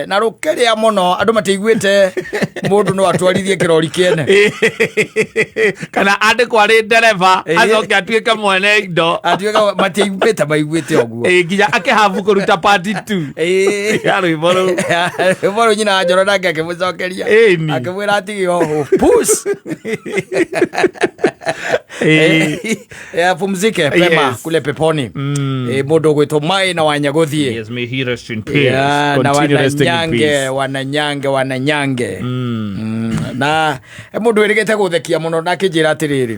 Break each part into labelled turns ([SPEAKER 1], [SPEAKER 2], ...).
[SPEAKER 1] Na rũkĩrĩa mũno andũ matiaiguĩte mũndũ no atwarithie kĩrori kĩene.
[SPEAKER 2] Kana andĩkwo arĩ ndereba, acoke atuĩke mwene indo.
[SPEAKER 1] Atuĩka matiaiguĩte maiguĩte ũguo.
[SPEAKER 2] Nginya akĩhabu kũruta part 2 ya rwĩmbo rũu.
[SPEAKER 1] Rwĩmbo rũu nyina wa Njoro nake akĩmũcokeria.
[SPEAKER 2] Ĩni.
[SPEAKER 1] Akĩmwĩra atige ũũ pus. Apumzike pema kule peponi. Mũndũ ũgwĩtwo Mai na Wanyagũthiĩ.
[SPEAKER 2] Yes, may he rest in peace.
[SPEAKER 1] Yeah, na
[SPEAKER 2] Continue resting in
[SPEAKER 1] wananyange
[SPEAKER 2] peace.
[SPEAKER 1] wananyange wananyange. Na mũndũ wĩrĩgĩte gũthekia mũno na akĩnjĩra atĩrĩrĩ,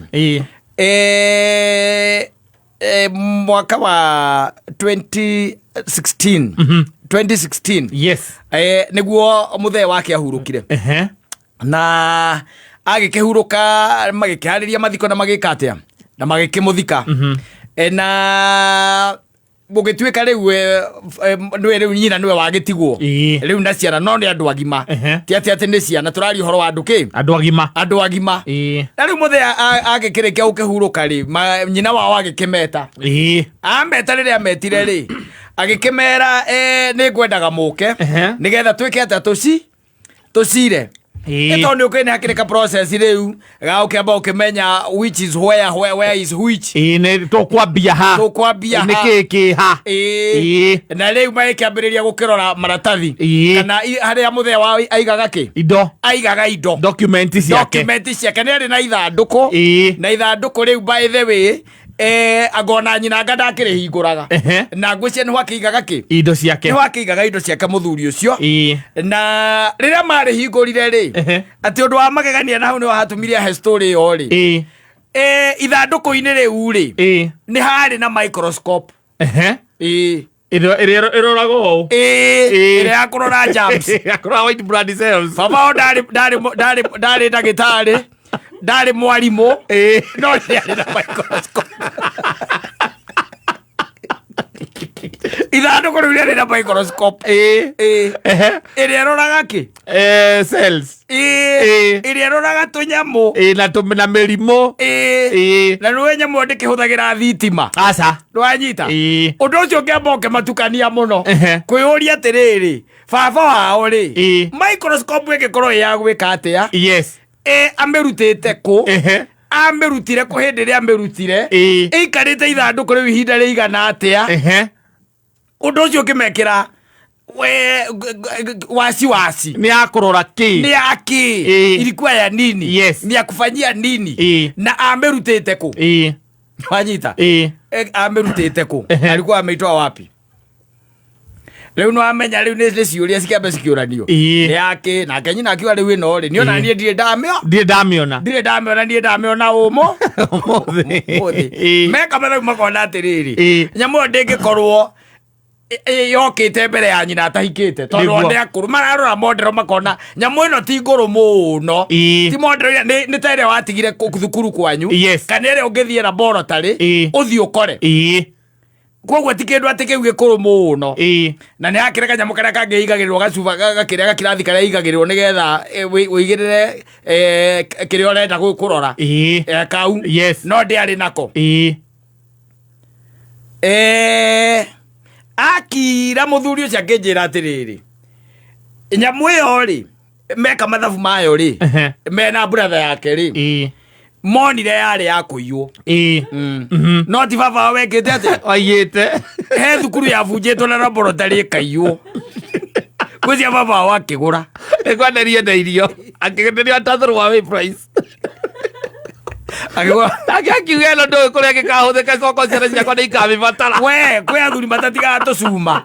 [SPEAKER 1] mwaka wa 2016, 2016, nĩguo mũthee wake ahurũkire. Na agĩkĩhurũka, magĩkĩharĩria mathiko na magĩka atĩa na magĩkĩmũthika. Na gũgĩtuĩka rĩu nĩwe rĩu nyina nĩwe wagĩtigwo rĩu na ciana, no nĩ andũ agima. Ti atĩ nĩ ciana, tũraria ũhoro wa andũ kĩ?
[SPEAKER 2] Andũ agima.
[SPEAKER 1] Andũ agima. Na rĩu mũthee agĩkĩrĩkia gũkĩhurũka rĩ, nyina wao agĩkĩmeta. Ameta, rĩrĩa ametire rĩ, agĩkĩmera, nĩ ngwendaga mũke nĩgetha twĩke atĩa, tũcire. Tondũ nĩ ũkĩrĩ nĩ hakĩrĩ ka process rĩu ga ũkĩamba ũkĩmenya which is where is which.
[SPEAKER 2] Nĩ tũkwambia ha?
[SPEAKER 1] Tũkwambia ha.
[SPEAKER 2] Nĩ kĩ kĩ ha?
[SPEAKER 1] Na rĩu magĩkĩambĩrĩria gũkĩrora maratathi kana harĩa mũthee wao aigaga kĩ?
[SPEAKER 2] Indo.
[SPEAKER 1] Aigaga indo.
[SPEAKER 2] Document ciake.
[SPEAKER 1] Document ciake. Nĩ arĩ na ithandũkũ. Na ithandũkũ rĩu, by the way, angona nyina anga ndakĩrĩhingũraga. Na ngwĩciria nĩho akĩigaga kĩ?
[SPEAKER 2] Indo ciake.
[SPEAKER 1] Nĩho akĩigaga indo ciake mũthuri ũcio. Na rĩrĩa marĩhingũrire rĩ, atĩ ũndũ wa magegania, na hau nĩho hatũmire ahe story ĩyo rĩ, ithandũkũ-inĩ rĩu rĩ, nĩ harĩ na microscope.
[SPEAKER 2] Ĩrĩa ĩroraga ũũ.
[SPEAKER 1] Ĩrĩa ya kũrora germs.
[SPEAKER 2] Ya kũrora white blood cells.
[SPEAKER 1] Baba wao ndarĩ ndagĩtarĩ, ndarĩ mwarimũ, no nĩ arĩ na microscope. Ithandũkũ rĩu rĩarĩ na microscope. Ĩrĩa ĩroraga kĩ?
[SPEAKER 2] Cells.
[SPEAKER 1] Ĩrĩa ĩroraga tũnyamũ.
[SPEAKER 2] Na mĩrimũ.
[SPEAKER 1] Na nĩwe nyamũ ĩyo ndĩkĩhũthagĩra thitima.
[SPEAKER 2] Aca.
[SPEAKER 1] Ndwanyita? Ũndũ ũcio ũngĩamba ũkĩmatukania mũno, kwĩyũria atĩrĩrĩ, baba wao rĩ, microscope ĩngĩkorwo ĩ ya gwĩka atĩa? Amĩrutĩte kũ? Amĩrutire kũ? Hĩndĩ ĩrĩa amĩrutire, ĩikarĩte ithandũkũ rĩu ihinda rĩigana atĩa? Ũndũ ũcio ũkĩmekĩra we wasi wasi.
[SPEAKER 2] Nĩ ya kũrora kĩ?
[SPEAKER 1] Nĩ ya kĩ? Ilikuwa ya nini? Ni ya kufanyia nini? Na amĩrutĩte kũ? Wanyita? Amĩrutĩte kũ? Alikuwa ameitoa wapi? Rĩu no amenya rĩu nĩ ciũria cikĩambe cikĩũranio. Nĩ yake nake nyina akiuga rĩu ĩno rĩ, niona niĩ ndirĩ ndamĩo.
[SPEAKER 2] Ndirĩ ndamĩona.
[SPEAKER 1] Ndirĩ ndamĩona, niĩ ndamĩona ũmũ
[SPEAKER 2] ũmũthĩ.
[SPEAKER 1] Ũmũthĩ. Meka mathabu makona atĩrĩrĩ, nyamũ ĩyo ndĩngĩkorwo yokĩte mbere ya nyina atahikĩte, tondũ nĩ akũrũ, mararora modero makona nyamũ ĩno ti ngũrũ mũno. Ti modero ĩrĩa- nĩ ta ĩrĩa watigire thukuru kwanyu, kana ĩrĩa ũngĩthiĩ laboratory ũthiĩ ũkore. Koguo ti kĩndũ atĩ kĩu gĩkũrũ mũno. Na nĩ hakĩrĩ kanyamũ karĩa kangĩ igagĩrĩrwo gacuba gakĩrĩa gakirathi karĩa igagĩrĩrwo nĩgetha ũigĩrĩre kĩrĩa ũrenda kũrora. Kau. No ndĩarĩ nako. Akira mũthuri ũcio akĩnjĩra atĩrĩrĩ, nyamũ ĩyo rĩ, meka mathabu mayo rĩ, mena brother yake rĩ, monire yarĩ ya kũiywo. No ti baba wao wekĩte atĩa?
[SPEAKER 2] Waiyĩte.
[SPEAKER 1] He thukuru yabunjĩtwo na laboratory ĩkaiywo, gwĩcia baba wao akĩgũra.
[SPEAKER 2] Nĩkwenderio irio, akĩenderio at throw away price.
[SPEAKER 1] Akĩgũra.
[SPEAKER 2] Nake akiuga ĩno ndũĩ kũrĩa gĩkahũthĩka, coko ciana ciakwa nĩ ikamĩbatara.
[SPEAKER 1] We kwĩ athuri matatigaga tũcuma.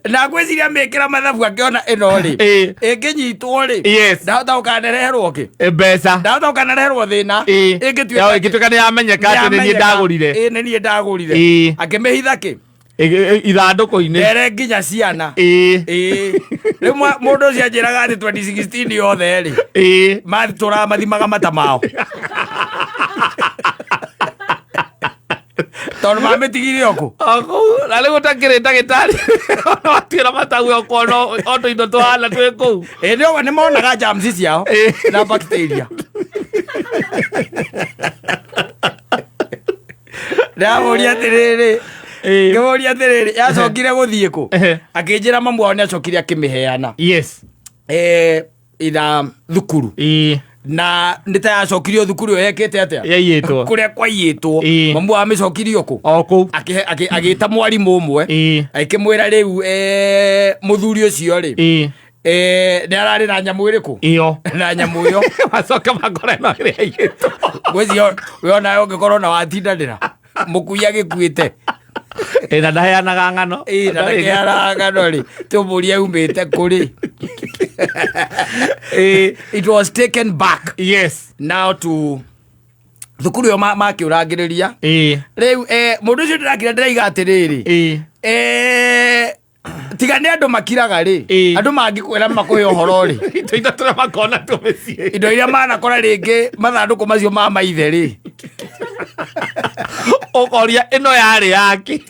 [SPEAKER 1] Na ngwĩciria mĩkĩra mathabu akĩona ĩno rĩ, ĩngĩnyitwo rĩ, ndahota gũkanereherwo kĩ?
[SPEAKER 2] Mbeca.
[SPEAKER 1] Ndahota gũkanereherwo thĩna. Ĩngĩtuĩka
[SPEAKER 2] ĩngĩtuĩka nĩ yamenyeka atĩ nĩ niĩ ndagũrire.
[SPEAKER 1] Ĩ, nĩ niĩ ndagũrire. Akĩmĩhitha kĩ?
[SPEAKER 2] Ithandũkũ-inĩ.
[SPEAKER 1] Ndere nginya ciana. Rĩu mũndũ ũcio anjĩraga atĩ 2016 yothe rĩ, matũraga mathimaga mata mao tondũ mamĩtigire o kũ?
[SPEAKER 2] O kũu, na rĩu ũtakĩrĩ ndagĩtarĩ ona watuĩra mataguo ũkona o tũindo tũhana twĩ kũu.
[SPEAKER 1] Ĩ, nĩ monaga germs ciao na bacteria. Ndamũria atĩrĩrĩ, ngĩmũria atĩrĩrĩ, yacokire gũthiĩ kũ? Akĩnjĩra mamu wao nĩ acokire akĩmĩheana ina thukuru, na nĩ ta yacokirio thukuru ĩyo yekĩte atĩa?
[SPEAKER 2] Yaiyĩtwo.
[SPEAKER 1] Kũrĩa kwaiyĩtwo. Mamu wao amĩcokirio kũ?
[SPEAKER 2] O kũu.
[SPEAKER 1] Agĩta mwarimũ ũmwe, akĩmwĩra rĩu mũthuri ũcio rĩ, nĩ ararĩ na nyamũ ĩrĩkũ?
[SPEAKER 2] Ĩyo.
[SPEAKER 1] Na nyamũ ĩyo.
[SPEAKER 2] Macoka makora ĩno ĩrĩa yaiyĩtwo.
[SPEAKER 1] Ngwĩciria we onawe ũngĩkorwo na watindanĩra mũkui agĩkuĩte.
[SPEAKER 2] Ĩ, na ndaheanaga ng'ano.
[SPEAKER 1] Ĩ, na ndakeanaga ng'ano rĩ, tũmũrie aumĩte kũrĩ. It was taken back now to thukuru ĩyo makĩũrangĩrĩria. Rĩu mũndũ ũcio ndĩrakira ndĩraiga atĩrĩrĩ, tiga nĩ andũ makiraga rĩ, andũ mangĩkwĩra makũhe ũhoro rĩ,
[SPEAKER 2] indo iria tũrĩa makona tũmĩciĩ,
[SPEAKER 1] indo iria manakora rĩngĩ mathandũkũ macio ma maithe rĩ,
[SPEAKER 2] ũkoria ĩno yarĩ yake.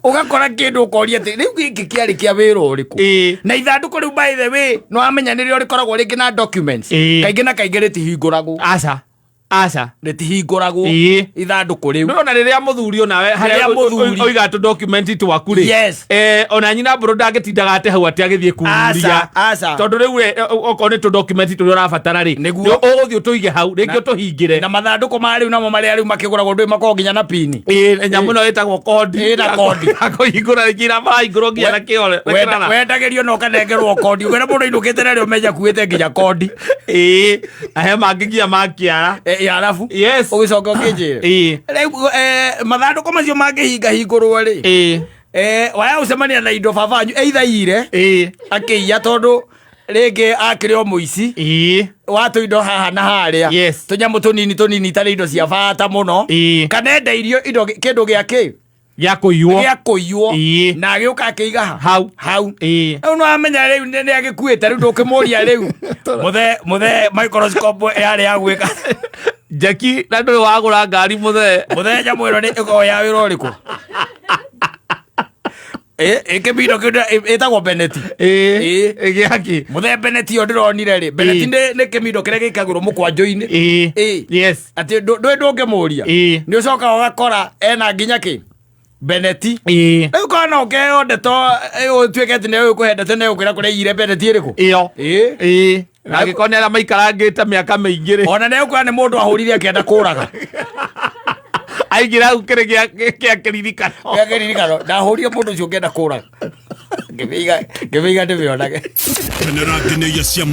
[SPEAKER 1] Ũgakora kĩndũ ũkoria atĩ rĩu gĩkĩ kĩarĩ kĩa wĩra ũrĩkũ? Na ithandũkũ rĩu, by the way, no amenya nĩrĩo rĩkoragwo rĩngĩ na documents. Kaingĩ na kaingĩ rĩtihingũragwo.
[SPEAKER 2] Aca, aca.
[SPEAKER 1] Rĩtihingũragwo ithandũkũ rĩu.
[SPEAKER 2] Ndũrona rĩrĩa mũthuri onawe harĩa
[SPEAKER 1] Rĩrĩa mũthuri-
[SPEAKER 2] oiga tũ document twaku rĩ, ona nyina mbũrũ ndangĩtindaga atĩ hau atĩ agĩthiĩ kururia.
[SPEAKER 1] Aca, aca.
[SPEAKER 2] Tondũ rĩu okorwo nĩ tũ document tũrĩa ũrabatara rĩ,
[SPEAKER 1] Nĩguo.
[SPEAKER 2] nĩ ũgũthiĩ ũtũige hau rĩngĩ ũtũhingĩre.
[SPEAKER 1] Na mathandũkũ ma rĩu namo marĩa rĩu makĩgũragwo ndũĩ makoragwo nginya na pini.
[SPEAKER 2] Ĩĩ, nyamũ ĩno ĩtagwo kondi.
[SPEAKER 1] Ĩĩ, na kondi.
[SPEAKER 2] Akũhingũra rĩngĩ ira marahingũrwo nginya na kĩore na kĩrara.
[SPEAKER 1] Wendagĩrio na ũkanengerwo kondi, ũkera mũndũ ainũkĩte narĩo menya kuĩte nginya kondi.
[SPEAKER 2] Ĩĩ, na he mangĩ nginya ma kĩara.
[SPEAKER 1] Ya arabu. Ũgĩcoka ũkĩnjĩre rĩu mathandũkũ macio mangĩhinga hingũrwo rĩ, waya gũcemania na indo baba wanyu either ire akĩiya tondũ rĩngĩ akĩrĩ o mũici wa tũindo haha na harĩa, tũnyamũ tũnini tũnini itarĩ indo cia bata mũno, kana enda irio indo kĩndũ gĩa kĩ
[SPEAKER 2] Gĩa kũiywo.
[SPEAKER 1] Gĩa kũiywo. Na agĩũka akĩiga ha?
[SPEAKER 2] Hau.
[SPEAKER 1] Hau. Rĩu nĩ wamenya rĩu nĩ agĩkuĩte, rĩu ndũkĩmũria rĩu mũthe mũthe microscope yarĩ ya gwĩka.
[SPEAKER 2] Jackie, na ndũrĩ wagũra ngari mũthee.
[SPEAKER 1] Mũthee nyamũ ĩno nĩ ĩkoragwo ya wĩra ũrĩkũ? Ĩkĩmindo kĩndũ ĩtagwo beneti.
[SPEAKER 2] Gĩaki.
[SPEAKER 1] Mũthee beneti ĩyo ndĩronire rĩ, beneti nĩ kĩmindo kĩrĩa gĩkagĩrwo mũkwanjũ-inĩ. Atĩ ndũĩ ndũngĩmũria. Nĩ ũcokaga ũgakora ena nginya kĩ beneti. Rĩu korwo no ũkĩheo ndeto ũtuĩke atĩ nĩwe ũkũhe ndeto nĩ ũkwĩra kũrĩa ire beneti ĩrĩkũ.
[SPEAKER 2] Ĩyo.
[SPEAKER 1] Ĩĩ.
[SPEAKER 2] Na angĩkorwo nĩ arĩa maikarangĩte mĩaka mĩingĩ rĩ,
[SPEAKER 1] Ona nĩ ũkwĩra nĩ mũndũ ahũrire akĩenda kũraga.
[SPEAKER 2] Aingĩra hau kĩrĩ gĩa kĩririkano.
[SPEAKER 1] Gĩa kĩririkano, ndahũrire mũndũ ũcio ngĩenda kũraga, ngĩmĩiga ndĩmĩonage.
[SPEAKER 3] Kenera nginyagia cia.